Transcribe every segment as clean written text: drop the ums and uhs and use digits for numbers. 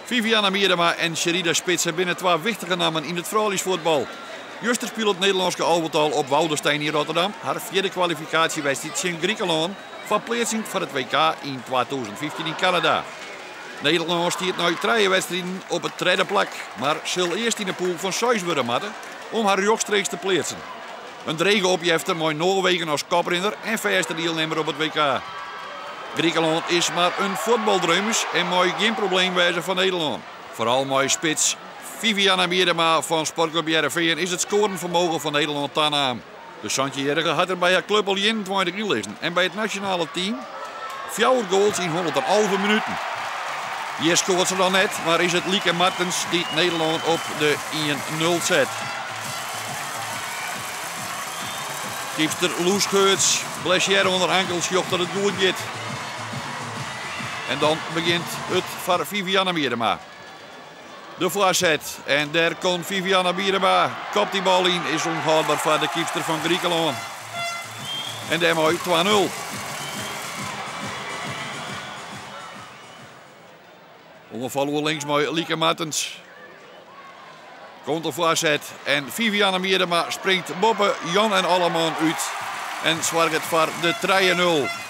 Vivianne Miedema en Sherida Spitse binne twa wichtige nammen yn it frouljusfuotbal. Juster spile it Nederlânske alvetal op Woudestein yn Rotterdam har fjirde kwalifikaasjewedstriid tsjin Grikelân foar pleatsing foar it WK yn 2015 yn Kanada. Nederlân stiet nei trije wedstriden op it tredde plak, mar sil earst yn 'e pûl fan seis wurde moatte om har rjochtstreeks te pleatsen. In drege opjefte mei Noarwegen as koprinner en fêste dielnimmer op it WK. Grikelân is mar in fuotbaldreumes en mei gjin probleem wêze foar Nederlân. Foaral mei spits Vivianne Miedema fan Sportklup Hearrenfean is it skoarend fermogen fan Nederlân tanaam. De santjinjierrige hat der by har klup al 21 yn lizzen en by it nasjonale team fjouwer goals yn 111 minuten. Hjir skoart se dan net, mar is it Lieke Martens dy't Nederlân op de 1-0 set. Keepster Loes Geurts, blessearre oan har ankel, sjocht dat it goed giet. En dan begjint it foar Vivianne Miedema. De foarset en dêr komt Vivianne Miedema. Kopt dy bal yn, is ûnhâldber foar de keepster fan Grikelân. En dêrmei 2-0. Oanfal oer links mei Lieke Martens. Komt de foarset en Vivianne Miedema springt boppe Jan en Alleman út en soarget foar de 3-0.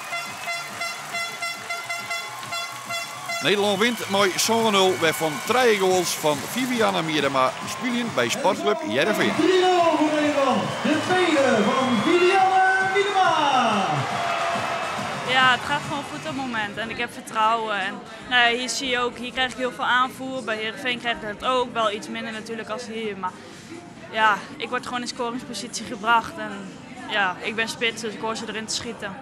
Nederlân wint mei 7-0 wêrfan trije goals fan Vivianne Miedema spyljen by Sportklup Hearrenfean. 3-0 voor Nederland. De tweede van Vivianne Miedema. Ja, het gaat gewoon goed op het moment en ik heb vertrouwen. En, nou ja, hier zie je ook, hier krijg ik heel veel aanvoer. Bij Heerenveen krijg ik dat ook, wel iets minder natuurlijk als hier. Maar ja, ik word gewoon in scoringspositie gebracht. En ja, ik ben spits, dus ik hoor ze erin te schieten.